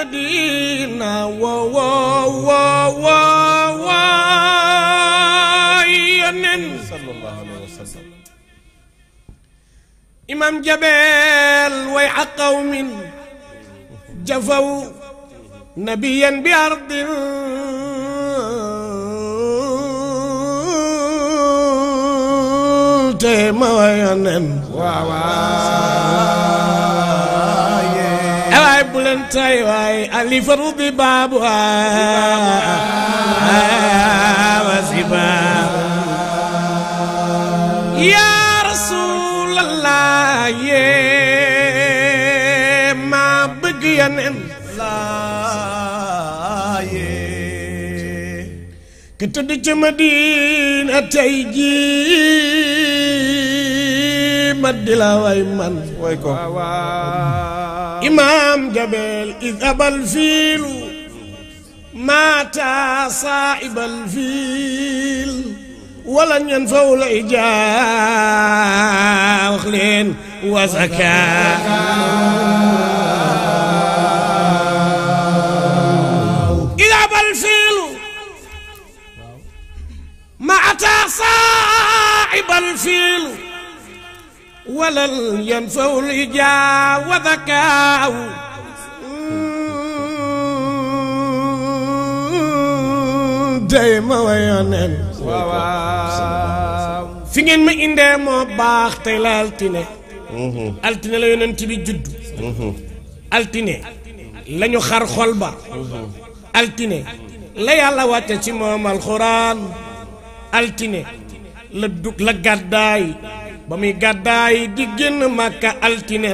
Madina yonen sallallahu alayhi wa sallam imam Jabel way qawmin jafaw nabiyan bi ardin te ma yonen waay bu leen tay waay ali farudi baabu wasiba ya rasulallah ye ma bëgg yonen ke tëdd ca Madina tey jii ma di la way man way ko imam Jabel id abal fiilu maata saa'ibal fiil wala ñan faw la ijaa wax leen wasaka id abal fiilu maata saa'ibal fiil wala yan faw la ijaa wasakaaw tey ma wayonen fi ngeen ma indee moo baax tey la altine altine la yonent bi judd altine lañu xar xol ba altine la yàlla wàcce ci moom alxuraan altine la dug la gàddaay ba muy gàddaay di génn Màkka altine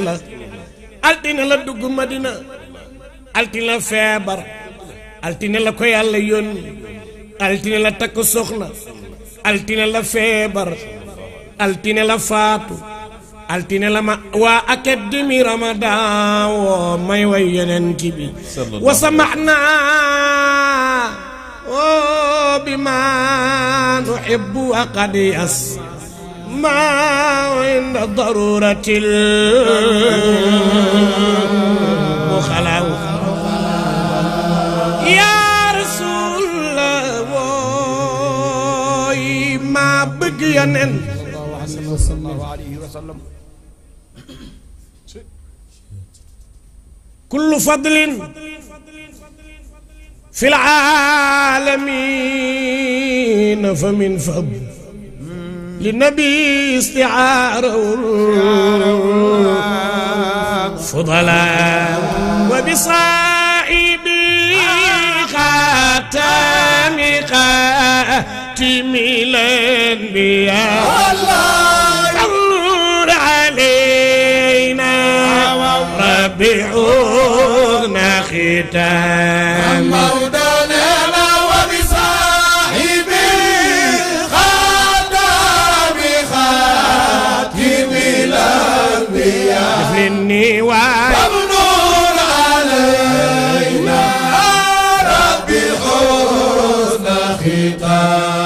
la dugg Madina altine la feebar altine la ko yàlla yónni altine la takk soxna altine la feebar altine la faatu altine la ma waa académie Ramadan woo may way yonent bi wa samaxna bi ma nuhibbu wa qad yas ma inda daruratil muxalaw bëgg yonen sallallahu alayhi wa sallam kullu fadlin fil aalamiin fa min fadl li nabi isti'aara fudala wa bi saahibi xaatami الأنبياء الله علينا ربي عوضنا ختام مولانا وبصاحبه خاتم الأنبياء مثلني وابنور علينا ربي عوضنا ختام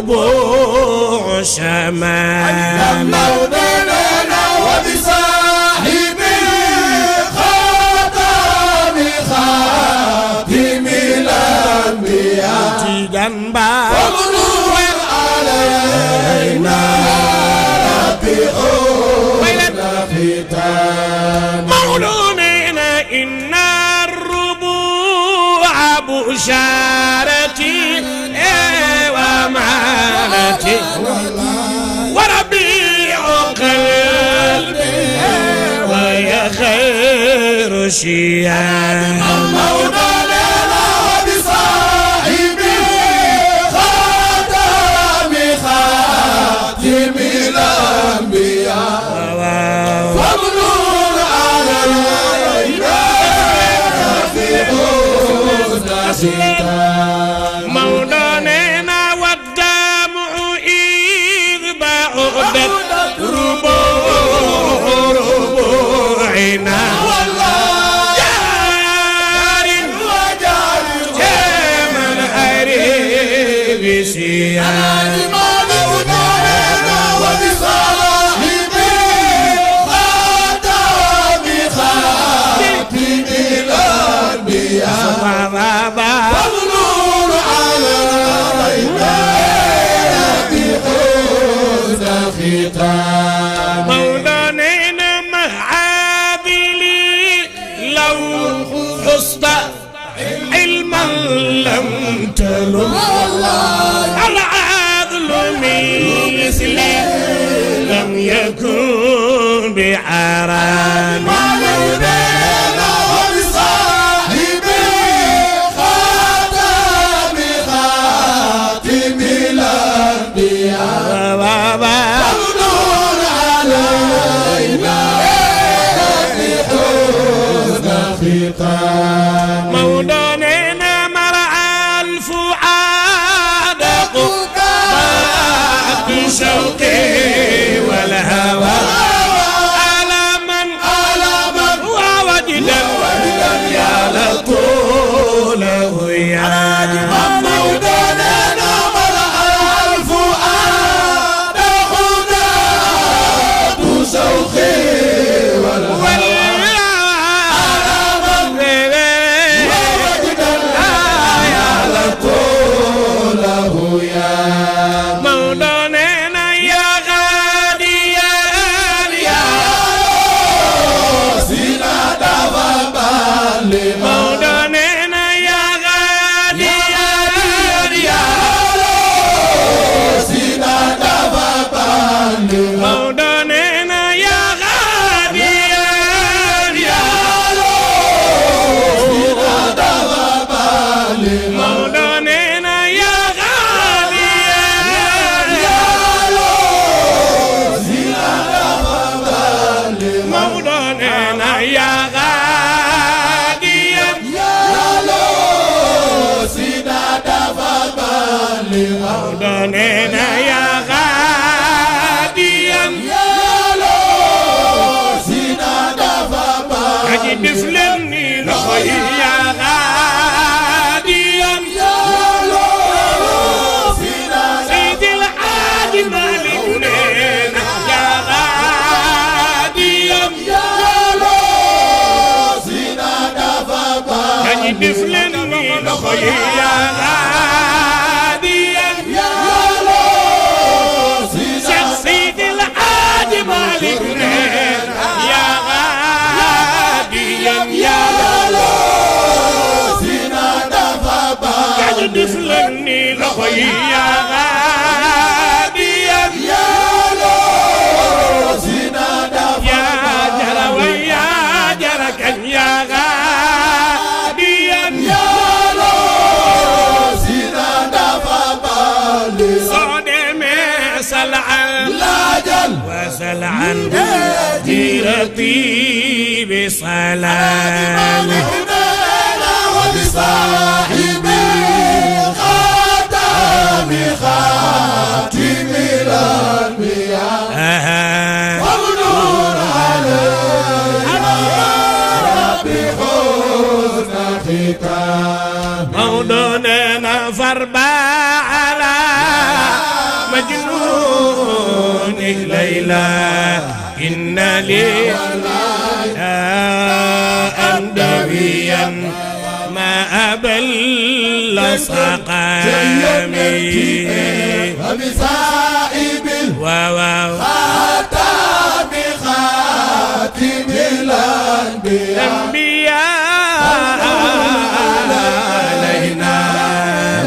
ربوع شمال مولانا وبصاحبه خاتم الأنبياء جنبا ومنور علينا ربي عوضنا ختام مولانا إن الربوع بشارتي ومالتي وربيع قلبي ويا خير شيعان مولانا وبصاحبه خاتم الأنبياء فمنور علينا في حسن ختام مولانا والدمع إذ بعدت ربوعنا يا مولانا معابلي لو حصت علما لم تلم العدل مثلي لم يكن بعرام مولانا مرعى الفؤاد قطعت شوقي والهوى ألما ووجدا يا لطوله يا مولانا مرعى الفؤاد قطعت شوقي مولانا يا غاديا أجد فلني لخي يا غاديا سيد الحاج مالك لنا يا غاديا أجد فلني لخي يا دفلني لخي يا غاديا يا جروي يا جركا يا غاديا صادم سلعا وسلعا جيرتي بصلامه وبصاحبي خاتم الأنبياء والنور علينا بحسن ختام مولانا فاربع على مجنون ليلى إن لي أندويا ما أبل سقامي وبصاحب خاتم الأنبياء علينا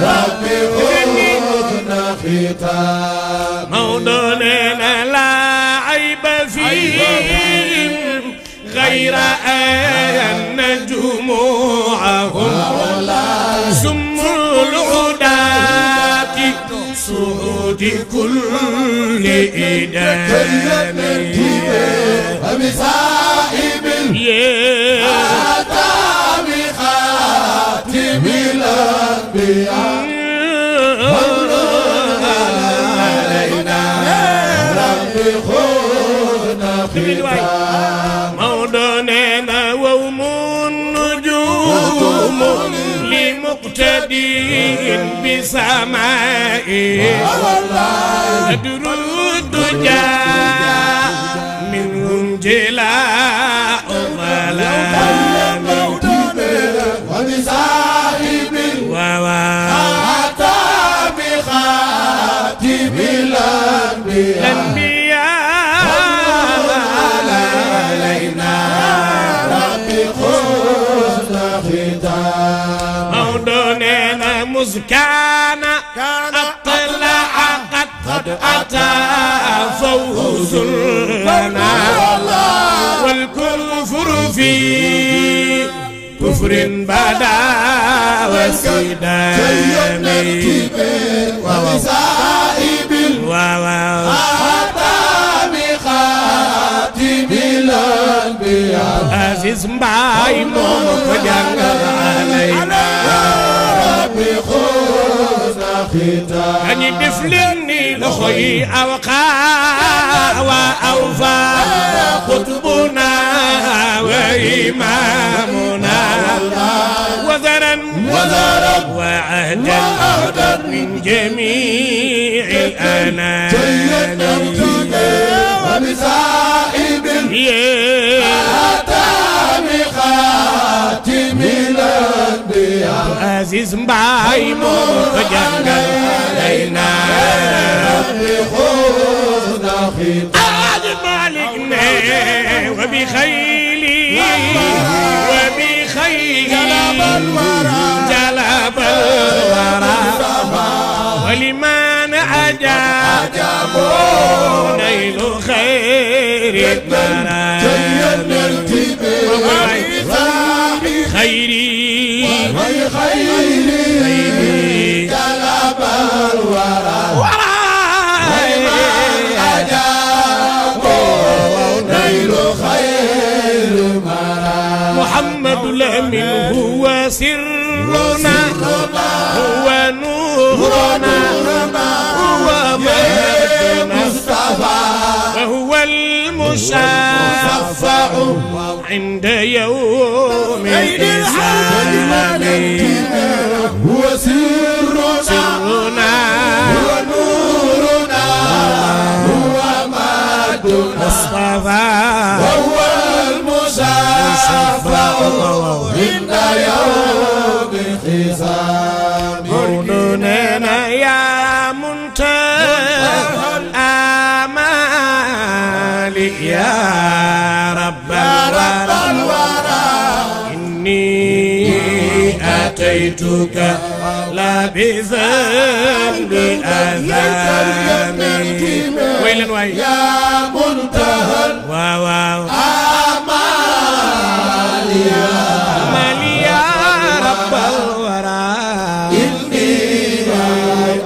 رب حسن ختام مولانا لا عيب فيهم غير أن جموعهم سم العداة صعود كل إدام وبصاحب خاتم الأنبياء مولانا وهم النجوم مقتدي بسمائي أدر الدجى منهم جلاء ظلام وبصاحب أتى بخاتم الأنبياء علينا ربي خذ ختام موضوعنا مسكانا أطلع قد أتى فوز لنا والكفر في كفر بدا وسيداني وبصاحب أتى بخاتم الأنبياء عزيز مباي مومك جنگل علينا ربي خذ ختام أني دفلني لخي أوقا وأوفى خطبنا وإمامنا وذرا وعهدا من جميع الأنام وبصاحب أتى بخاتم الأنبياء عزيز مباي مومك جنگل علينا خذ ختام مالكنا وبخيلي جلب الورى ولمن أجاب نيل خير المنام خيري جلب الورى محمد الأمين هو سرنا هو نورنا هو مجدنا وهو المشفع عند يوم الحساب هو سرنا هو نورنا هو مجدنا مصطفى وهو المشفع عند يوم الحساب مولانا يا منتهى الآمال يا رب الورى إني أتيتك لا بذنب أثامي ويلا ويلا يا منتهى واو آمالي يا رب الورى إني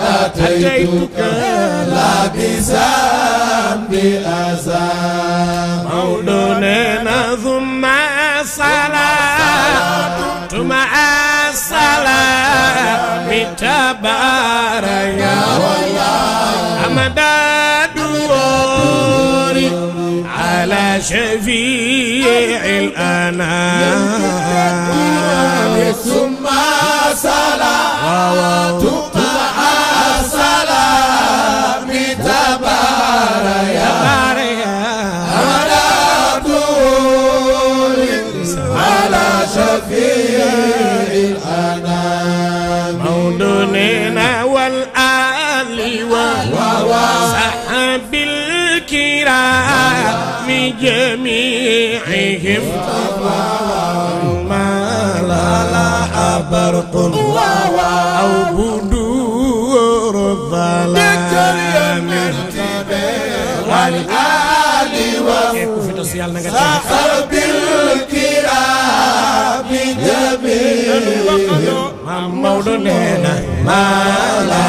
أتيتك لابسا بأزام مولانا ثم الصلاة مع السلام تبارك يا أمداد دوري على شفيع الأنام ثم صلاة مع السلام تبارك يا على شفيع الأنام مولانا والآل وصحب الكرام جميعهم ما لا برق أو بدور الظلام والآل وصحب الكرام جميعهم مولانا ما لا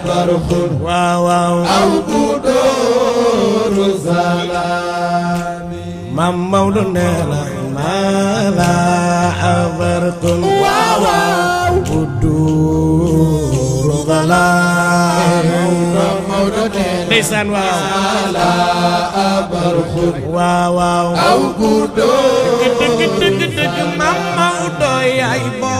برق واو أو بدور الظلام مولانا ما لا برق بدور ظلام لسان واو لا برق واو أو بدور Mama udah ya ibu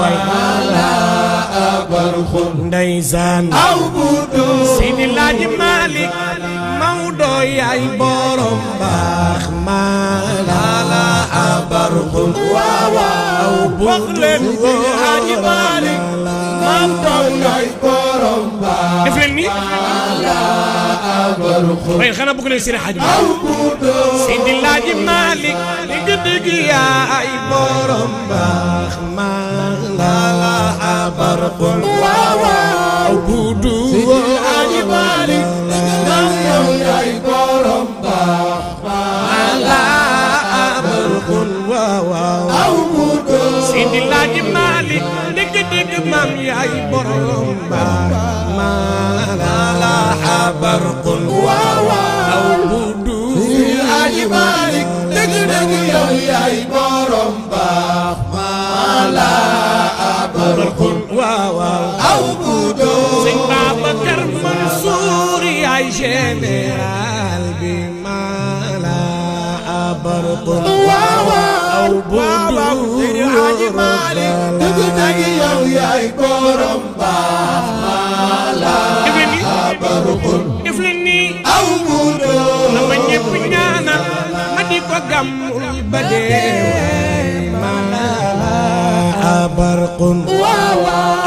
waay ala barxun ndeysaan aw budu Seydi Laaji Malik Maodo yaay borom baax ala barxun waaw wax leen Seydi Laaji Malik Maodo yaay borom baax def leen ni ala barxun waaye xanaa bëgg leen Seydi Hadji aw Malik budu Seydi Laaji Malik dëgg yaay borom baax ala barxun waaw budu Seydi Laaji Malik Maodo yaay borom baax ala barxun waaw aw budu Seydi Laaji Malik dëgg maam yaay borom baax ala barxun aw budu Seydi Laaji Malik dëgg yow yaay borom baax ala barxun waaw aw budu Sëñ Babacar Mansour yaay général bi mala barxun aw budu Seydi Laaji Malik dëgg yow yaay borom baax ala barxun def leen ni aw budu na ma ñëpp ñaanal ma di ko gàmmul ba dee mala barxun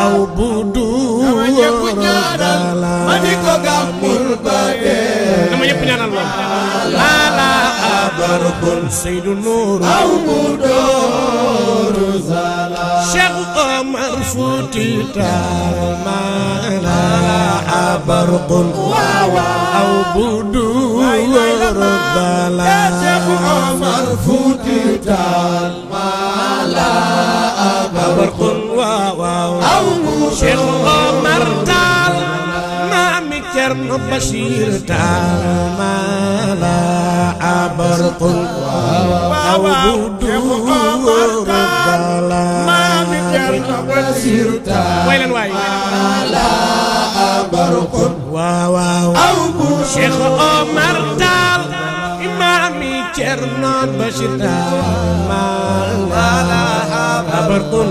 aw budu ma di ko gàmmul ba dee na ma ñëpp ñaanal lool mala barxun Seydou Nourou aw budu zala Cheikh Omar Fouti Tall mala barxun aw budu bala Cheikh Omar Fouti Tall mala barxun waaw aw budu Cheikh Omar Tall maami Cerno Bachir Tall mala barxun aw budu bala maami Cerno Bachir Tall way leen waay mala barxun waaw aw budu Cheikh Omar Tall imaami Cerno Bachir Tall mala barxun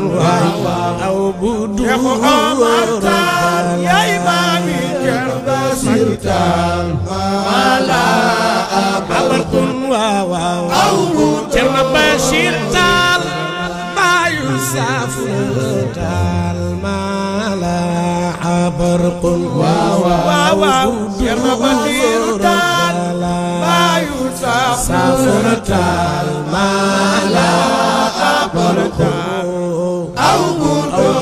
aw budu Cheikh Omar Tall yaay maami Cerno Bachir Tall mala barxun waaw aw budu Cerno Bachir Tall baayu Saafura Tall mala barxun waaw Cerno Bachir Tall baayu Saafura Tall mala barxun aw budu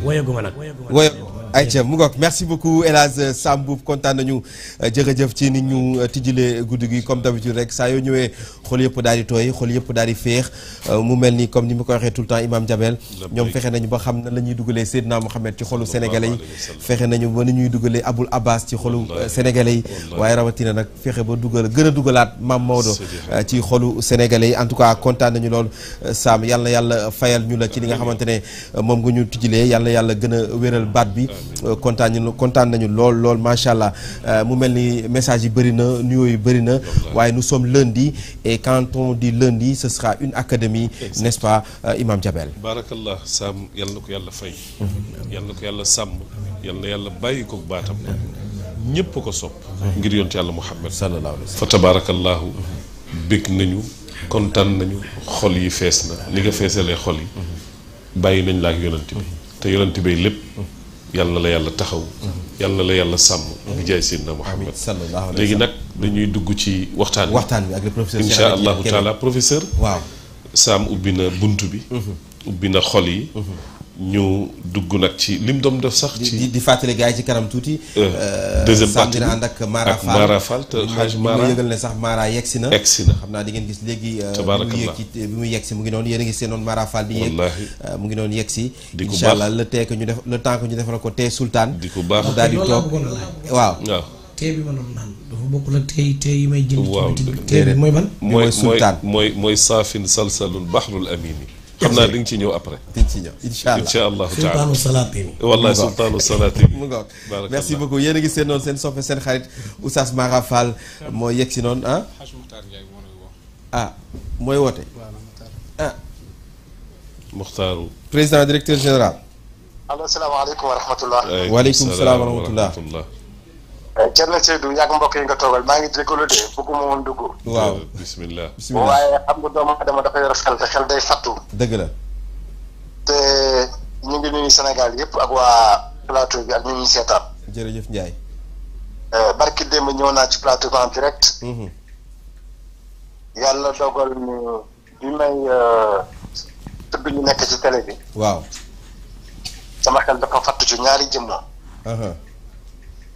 woyaguma nag woy ayca mu ngoog merci beaucoup El Hadj Sam Mboup kontaan nañu jërëjëf ci nit ñu tijjilee guddi gi comme d'habitude rek saa yoo ñëwee xol yëpp daal di tooy xol yëpp daal di féex mu mel ni comme ni ma ko waxee tout le temps Imam Jabel ñoom fexe nañu ba xam na la ñuy dugalee Seydina Mohamed ci xolu sénégalais yi fexe nañu ba ni ñuy dugalee Aboul Abbas ci xolu sénégalais yi waaye rawatina nag fexe ba dugal gën a dugalaat Mame Maodo ci xolu sénégalais yi en tout cas kontaan nañu lool Sam yàlla na yàlla fayal ñu la ci li nga xamante ne moom nga ñu tijjilee yàlla na yàlla gën a wéral baat bi kontaan nañu lool macha allah mu mel ni message yi bëri na nuyoo yi bëri na waaye nous sommes lundi et quand on dit lundi ce sera une académie n'est-ce pas Imam Jabel barakallah Sam yal na ko yàlla fay yal na ko yàlla sàmm yal na yàlla bàyyi ko baatam ñépp ko sopp ngir yonte yàlla Muhammad sallallahu alayhi wa sallam fa tabarakallahu bég nañu kontaan nañu xol yi fees na li nga feesalee xol yi bàyyi nañ la ak yonent bi te yonent bay lépp yàlla na la yàlla taxaw yàlla na la yàlla sàmm ngi jaay Seydina Muhammad léegi nag dañuy dugg ci waxtaan bi ak le professeur insha allahu taala professeur waaw Sam ubbi na bunt bi ubbi na xol yi ñu dugg nag ci lim doom def sax ci di fàttali gars yi ci kanam tuuti deuxième partie dina ànd ak Mara Fall Mara Fall te Haj Mara yëgal ne sax Mara yegsi na xam naa di ngeen gis léegi bi muy yegsi mu ngi noonu yéen a ngi seen noonu Mara Fall di yéeg mu ngi noonu yegsi incha allah le temps que ñu defal ko tey sultaan di ko baax mu daal di toog waaw tey bi ma doon naan dafa bokk la tey yi may jënd waaw tey bi mooy ban mooy sultaan mooy saafin salsalul bahrul amini xam naa di nga ci ñëw après. di ci ñëw incha allah incha allahu taala sultaanu salaatin. wallahi sultaanu salaatin. mu ngoog merci beaucoup yéen a ngi seen noonu seen soppe seen xarit Oustaz Mara Fall moo yegg si noonu ah. ah mooy woote. ah. Muxtaaru. président directeur général. allo salaamaaleykum wa rahmatullah. waaleykum salaam wa rahmatullah. Thierno Seydou yàgg mbokk yi nga toogal maa ngi jégalu de bëgguma woon dugg. waaw bismillah. waaye xam nga doomu adama dafa yor xel te xel day fattu. dëgg la. te ñu ngi nuyu Sénégal yëpp ak waa plateau bi ak ñu ñuy seetaan. jërëjëf Ndiaye. barki démb ñëw naa ci plateau bi en direct. yàlla dogal ni bi may tëdd ñu nekk ci télé bi. waaw. sama xel dafa fattu ci ñaari jëmm.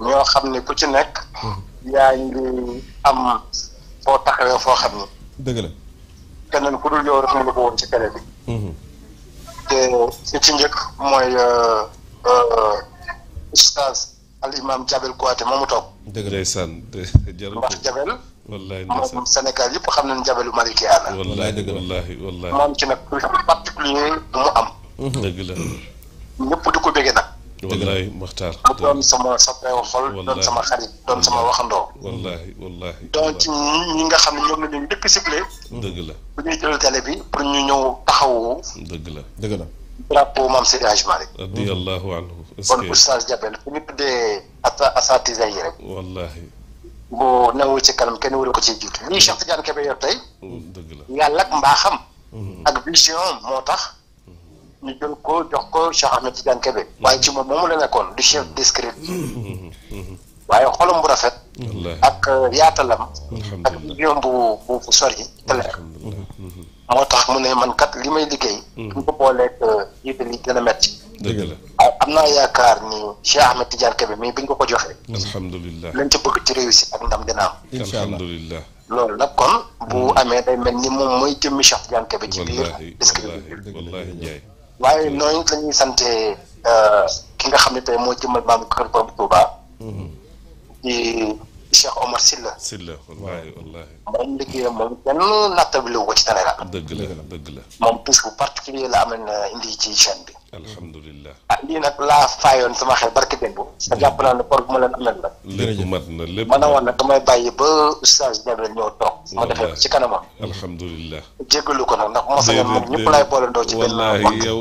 ñoo xam ne ku ci nekk. yaa ngi am foo taxawee foo xam ni. dëgg la. keneen ku dul yow rek nga ko woon ci télé bi. te ci ci njëkk mooy oustaz al imam Jabel Kouaté moomu toog. dëgg la ndeysaan jarul ndax Jabel. wallahi ndeysaan moom Sénégal yëpp xam nañu Jabelu Malikia la. wallahi wallahi moom ci nag particulier bu mu am. dëgg la. ñëpp di ko bëggee nag. wallahi Muxtaar. mu doon sama soppeeku xol. doon sama xarit doon sama waxandoo. wallahi doon ci ñi nga xam ne ñoom la ñu njëkk ciblé. dëgg la. bu ñuy jël télé bi pour ñu ñëw taxawu. dëgg la. dëgg la. drapeau Mame Seydi Hadji Malick. radiyallahu anhu. kon oustaz Jabel fu ñu tuddee asatisa yi rek. wallahi. bu newul ci kanam kenn waru ko ciy jiitu lii Cheikh Tidiane Kébé yor tey. dëgg la. yàlla ak mbaaxam. ak vision moo tax. ñu jël ko jox ko Cheikh Ahmed Tidiane Kébé. waaye ci moom moomu la nekkoon du chef discret. waaye xolam bu rafet. ak yaatalam. ak vision bu sori te leer. moo tax mu ne man kat li may liggéey. ñu ko booleeg jiite li gën a metti. dëgg la. am naa yaakaar ni Cheikh Ahmed Tidiane Kébé mii bi ñu ko joxee. alhamdulilah. lañ ci bëgg ci réussite ak ndam dina am. incha allah alhamdulilah. loolu nag kon bu amee day mel ni moom mooy jëmmi Cheikh Tidiane Kébé ci biir. wallahi Ndiaye. waaye noonu la ñuy sante ki nga xam ne tey moo jëmmal maam kër Borom Touba. di Cheikh Omar Sylla. Sylla wallahi. moom liggéeyam moom kenn nattable wu ko ci Sénégal. dëgg la. moom touche bu particulier la amal indi ci chaîne bi. alhamdulilah. lii nag laa faayoon sama xel barki démb. te jàpp naa ne por bu ma leen amel la. lépp mat na lépp. ma ne woon nag damay bàyyi ba oustaz Jabel ñëw toog. ma defee ko ci kanamam. alhamdulilah. jéggalu ko nag ndax bu ma sañoon moom ñëpp laay boolandoo ci benn wallahi yow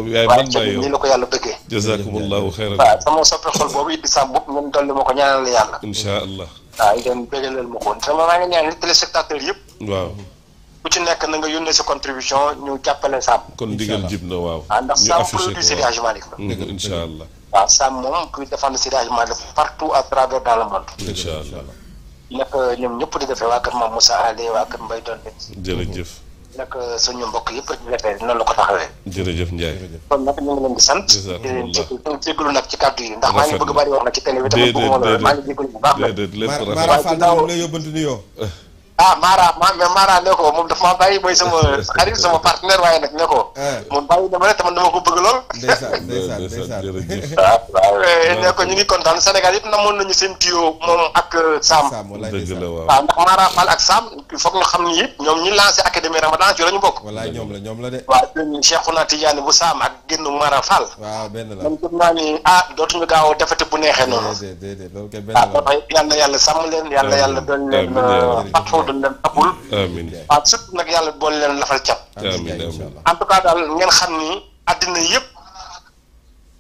yaay waaye man ca maa yow. nii la ko yàlla bëggee. jazakumullahu xeyran. waaw sama soppe xol boobu it di sàmm bopp ngeen dolli ma ko ñaanal yàlla. incha allah. waaw ngeen bégaleel ma ko sama maa ngi ñaan téléspectateurs yëpp. waaw. ku ci nekk na nga yónnee sa contribution ñu jàppale Sam. kon ndigal jib na waaw. ndax ñu Sam affiché produit ko Seydi Hadji Malick la. incha allah. waaw Sam moom kuy défendre Seydi Hadji Malick partout à travers dans le monde. incha allah. naka ñoom ñëpp di defee waa kër Mame Moussa Ale waa kër Mbaye Donde. jërëjëf. naka suñu mbokk yëpp di defee noonu la ko taxawee. jërëjëf Ndiaye. kon nag ñu ngi leen di sant. di leen jégalu nag ci kàddu yi. ndax maa ngi bëgg bari wax nag ci télé bi tamit bëgguma loolu maa ngi jégalu bu baax. déedéet lépp rafet. Mara Fall daal mu lay yóbbantu nuyoo. mais Mara ne ko moom dafa maa bàyyi mooy sama xarit sama partenaire waaye nag ne ko. moom bàyyi na ma ne te man dama ko bëgg lool. ndeysaan jërëjëf. waaw ne ko ñu ngi kontaan Sénégal yëpp namoon nañu seen duo moom ak Sam. dëgg la waaw. waaw ndax Mara Fall ak Sam il faut que ñu xam ni it ñoom ñi lancé académie Ramadan ci la ñu bokk. wallaay ñoom la de. waaw ñun Cheikhouna Tidiane bu Sam ak génn Mara Fall. waaw benn la. man gëm naa ni dootuñu gaaw a defati bu neexee noonu. déedéet loolu kay benn la. yal na yàlla sàmm leen yàlla doon leen fatfoo doon leen tabul. amiin. waaw surtout nag yàlla boole leen lafal cat. amiin en tout cas daal ngeen xam ni àddina yëpp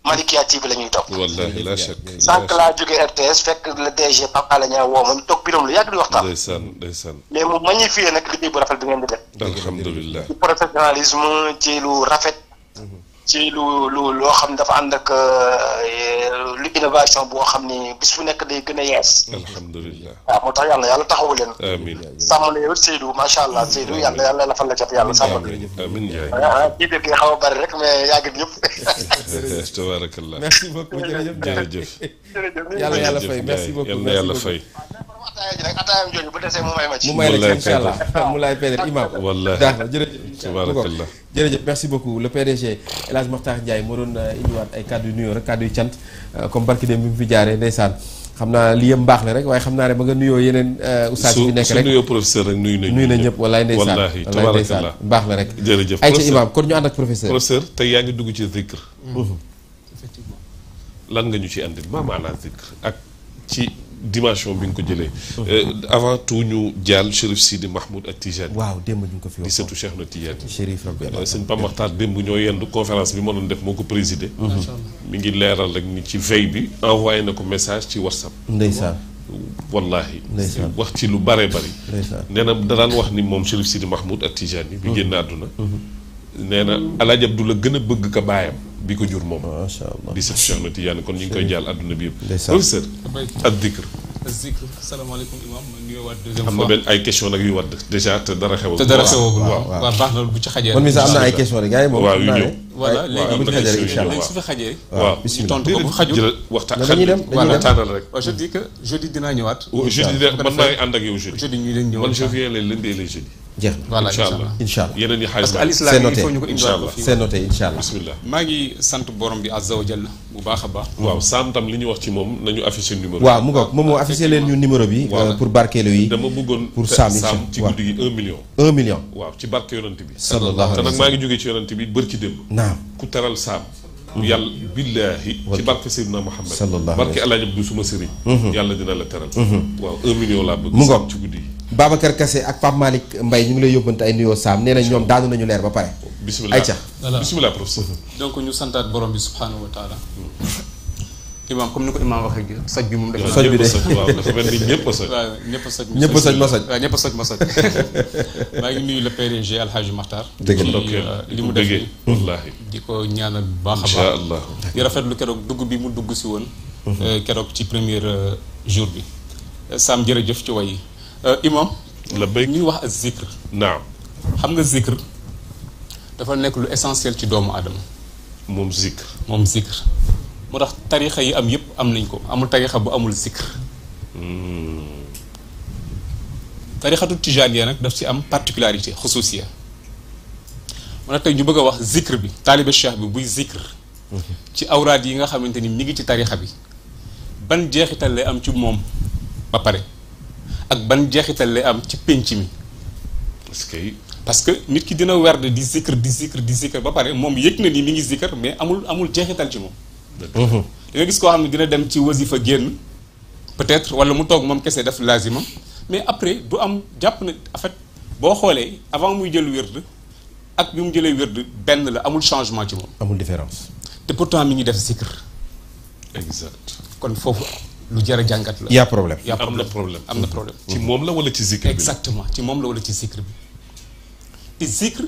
Malikia TV la ñuy topp. wallahi la chak. sànq laa jógee RTS fekk le DG Pape Alé Niang woo ma ñu toog biram lu yàgg di waxtaan. ndeysaan. mais mu magnifié nag liggéey bu rafet bi ngeen di def. alhamdulilah. ci professionnalisme ci lu rafet. ci loo xam dafa ànd ak lu innovation boo xam ni bis bu nekk day gën a yees. alhamdulilah. waaw moo tax yàlla taxawu leen. amiin. sàmm la yow Seydou macha allah Seydou yàlla la fan la cat yàlla sàmm. amiin Ndiaye. kii dëgg yi xaw a bari rek mais yaa ngi ñëpp. tabaarakallah. merci beaucoup jërëjëf. jërëjëf. yàlla fay merci beaucoup yal na yàlla fay. ataaya ji nag ataayam jooju bu desee mu may ma ci. mu may la ci incha allah mu lay pédé imam. wallaahi d'accord jërëjëf. tabaarakallah. jërëjëf merci beaucoup le PDG El Hadj Makhtar Ndiaye moo doon indiwaat ay kàddu yu nuyoo rek kàddu yu cant comme barki dem bi mu fi jaaree ndeysaan xam naa li yëpp mbaax la rek waaye xam naa ne ba nga nuyoo yeneen oustaz yi nekk rek su nuyoo professeur rek nuyu na ñëpp wallaay ndeysaan wallaahi tabarakallah baax la rek jërëjëf ay ca imam kon ñu ànd ak professeur tey yaa ngi dugg ci zikr effectivement lan nga ñu ci andil maa maanaa zikr ak ci dimension bi nga ko jëlee avant tout ñu jàll Chérif Sidi Mahmoud ak Tijani waaw démb ñu ngi ko fi wax di sëtu Cheikh na Tijani Chérif rabbi sëñ Pape Makhtar démb ñoo yendu conférence bi ma doon def moo ko présidé mi ngi leeral rek ni ci veille bi envoyé na ko message ci WhatsApp ndeysaan wallahi ndeysaan wax ci lu bare bari ndeysaan nee na da daan wax ni moom Chérif Sidi Mahmoud ak Tijani bi génn àdduna nee na Alaaji Abdu la gën a bëgg ka baayam bi ko jur moom macha allah di sëtu Cheikh na Tijani kon ñu ngi koy jàll àdduna bi yëpp ndeysaan professeur ak dikr zikr salaamaaleykum imam ma nuyuwaat deuxième am fois na benn ay question nag yu wadd déjà te dara xewagul te dara xewagul waaw waaw baax na bu ci xajee man mi sax am na ay question rek gars yi moom waaw xam yu naa ñëw ne voilà waaw bu léegi ci xajee rek incha allah léegi su fi xajee waaw ñu bismillah tontu ko bu xajul jël waxtaan dañuy dem voilà waxtaanal rek je dis que jeudi dinaa ñëwaat jeudi de man maa ngi ànd ak yow jeudi jeudi ñu leen ñëw man je viens les lundis et les jeudis jeex na voilà incha allah incha allah yeneen yi parce xaalis que al c'est islam il noté. faut ñu ko indiwaat ko fii c'est noté incha allah bismillah maa ngi sant borom bi azza wa jalla bu baax a baax waaw Sam tam li ñu wax ci moom nañu affiché numéro waaw mu ngoog moom moo affiché leen ñu numéro bi Voilà. pour barkeelu yi dama bëggoon pour Sam Sam incha ci allah guddi gi 1 million 1 million waaw ci barke yonent bi sallallahu te alayhi nag wa maa sallam ngi jógee ci yonent bi bër ci démb naam ku teral Sam yàlla billaahi ci barke Seydina Muhammad sallallahu barke alayhi wa Alaaji Abdu suma sëriñ yàlla dina la teral waaw 1 million laa bëgg Mu ngoog. Sam ci guddi yi Babacar Kassé ak Pape Malick Mbaye ñu ngi lay yóbbante ay nuyoo Sam nee na ñoom daanu nañu leer ba pare bismillah ayca Voilà. bismillah professeur donc ñu santaat borom bi subhanahu wa taala imam comme ni ko imam waxee gi soj bi moom dafa Soj bi de. ñëpp a soj waaw dafa mel ni ñëpp a soj waaw ñëpp a soj ñëpp a soj ma soj waaw ñëpp a soj ma soj maa ngi nuyu le PDG Alhaji Makhtar Dëgg la. ci ndokkeel li mu def bëggee wallaahi di ko ñaanal bu baax a incha baax allah di rafetlu keroog dugg bi mu dugg si woon keroog ci premier jour bi Sam jërëjëf ci way yi imam la béy ñuy wax ak zikr naam xam nga zikr dafa nekk lu essentiel ci doomu aadama moom zikr moom zikr moo tax tarixa yi am yëpp am nañ ko amul tarixa bu amul zikr tarixatu tijaaniya nag daf ci am particularité xususiya moo tax tey ñu bëgg a wax zikr bi taalibe cheikh bi buy zikr ci awraad yi nga xamante ni mi ngi ci tarixa bi ban jeexital lay am ci moom ba pare ak ban jeexital lay am ci pénc mi parce que nit ki dina werd di zikr ba pare moom yëg na ni mi ngi zikr mais amul jeexital ci moom di nga gis koo xam ne dina dem ci wasifa génn peut-être wala mu toog moom kese def lazima mais après du am jàpp na en fait boo xoolee avant muy jël wird ak bi mu jëlee wird benn la amul changement ci moom amul différence te pourtant mi ngi def zikr exact kon foofu lu jar a jàngat la y a problème am na problème am na problème ci moom la wala ci zikr bi exactement ci moom la wala ci zikr bi te zikr